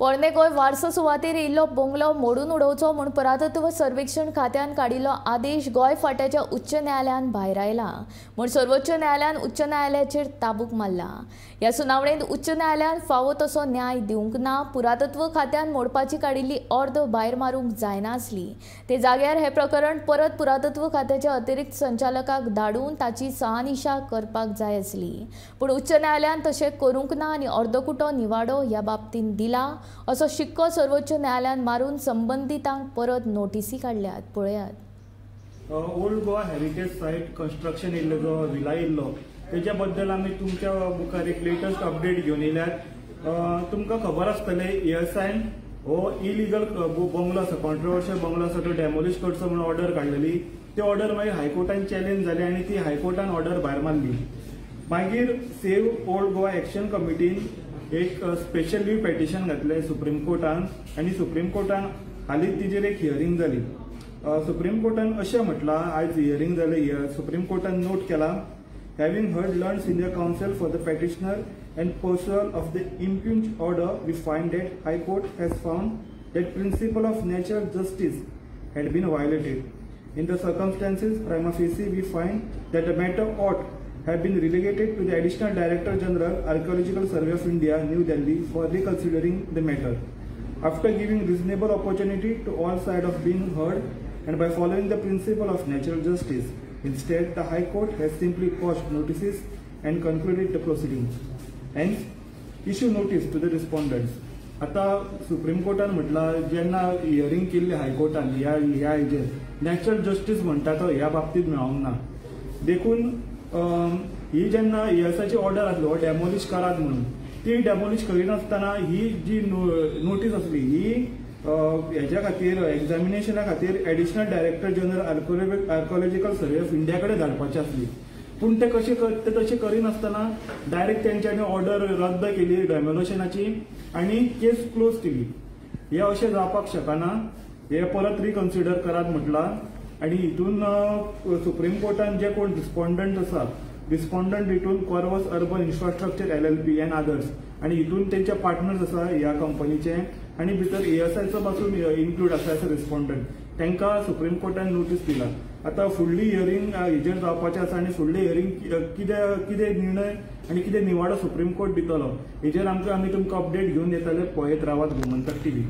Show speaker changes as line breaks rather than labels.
पोरणे गोंय वारसो सुवातेर येयल्लो बंगलो मोडून उडोवचो म्हूण पुरातत्व सर्वेक्षण खात्यान काडिल्लो आदेश गोंय फांट्याच्या उच्च न्यायालयान भायरायला म्हूण सर्वोच्च न्यायालयान उच्च न्यायालयाचेर ताबूक मारला। ह्या सुनावणेंत उच्च न्यायालयान फावो तसो न्याय दिवंक ना। पुरातत्व खात्यान मोडपाची काडिल्ली ऑर्द भायर मारूंक जायनासली। ते जाग्यार हें प्रकरण परत पुरातत्व खात्याच्या अतिरिक्त संचालकाक धाडून ताची शहानिशा करपाक जाय आसली, पूण उच्च न्यायालयान तशें करूंक ना आनी अर्दकुटो निवाडो ह्या बाबतींत दिला असो शिक्को सर्वोच्च न्यायालयान मारून संबंदितांक परत नोटीसी काडल्यात। पळयात।
Old Goa heritage site construction येयल्लो जो विला येयल्लो तेच्या बद्दल आमी तुमच्या मुखार एक लेटस्ट अपडेट घेवन येयल्यात। तुमकां खबर आसतलें एएसआयन हो इलिगल बंगलो आसा, कॉन्ट्रोवर्शियल बंगलो आसा, तो डेमोलिश करचो म्हणून ऑर्डर काडलेली। ती ऑर्डर मागीर हायकोर्टान चॅलेंज जाली आनी ती हायकोर्टान ऑर्डर भायर मारली। मागीर सेव्ह ओल्ड गोवा एक्शन कमिटीन एक स्पेशल लीव पेटिशन घातलें सुप्रीम कोर्टान आनी सुप्रीम कोर्टान हालींच तिजेर एक हियरींग जाली। सुप्रीम कोर्टान अशें म्हटलां, आयज हियरींग जालें, सुप्रीम कोर्टान नोट केलां, having heard learned senior counsel for the petitioner and pursuer of the impugned order, we find that high court has found that principle of natural justice had been violated. In the circumstances prima facie we find that the matter ought have been relegated to the Additional Director General, Archaeological Survey of India, New Delhi, for reconsidering the matter. After giving reasonable opportunity to all sides of being heard and by following the principle of natural justice, instead the High Court has simply quashed notices and concluded the proceedings. Hence, issue notice to the respondents. आता supreme कोर्टान म्हटलां, जेन्ना hearing केल्ली हायकोर्टान ह्या ह्या हेजेर natural justice म्हणटा तो ह्या बाबतींत मेळोंक ना। देखून ही जेन्ना एएसआयची ऑर्डर आसली हो डेमोलिश करात म्हणून, ती डेमोलिश करिनासतना ही जी नोटीस आसली ही हेच्या खातीर एग्जामिनेशना खातीर additional director general archaeological survey of India कडेन धाडपाची आसली, पूण ते कशें ते तशें करिनासतना डायरेक्ट तेंच्यांनी ऑर्डर रद्द केली डेमोलिशनाची आनी केस क्लोज केली। हें अशें जावपाक शकना, हें परत रिकन्सिडर करात म्हटलां। आनी हितून सुप्रीम कोर्टान जे कोण रिस्पॉन्डंट आसा, रिस्पॉन्डंट हितून Corvus urban infrastructure LLP and others, आनी हितून तेंचे पार्टनर्स आसा ह्या कंपनीचे आनी भितर एएसआयचो पासून इन्क्लूड आसा एज अ रिस्पॉन्डंट, तांकां सुप्रीम कोर्टान नोटीस दिला। आतां फुडली हियरींग हेजेर जावपाचें आसा आनी फुडली हियरींग कितें कितें निर्णय आनी कितें निवाडो सुप्रीम कोर्ट दितलो हेजेर आमकां आमी तुमकां अपडेट घेवन येतले। पळयत रावात गोमंतक टीव्ही।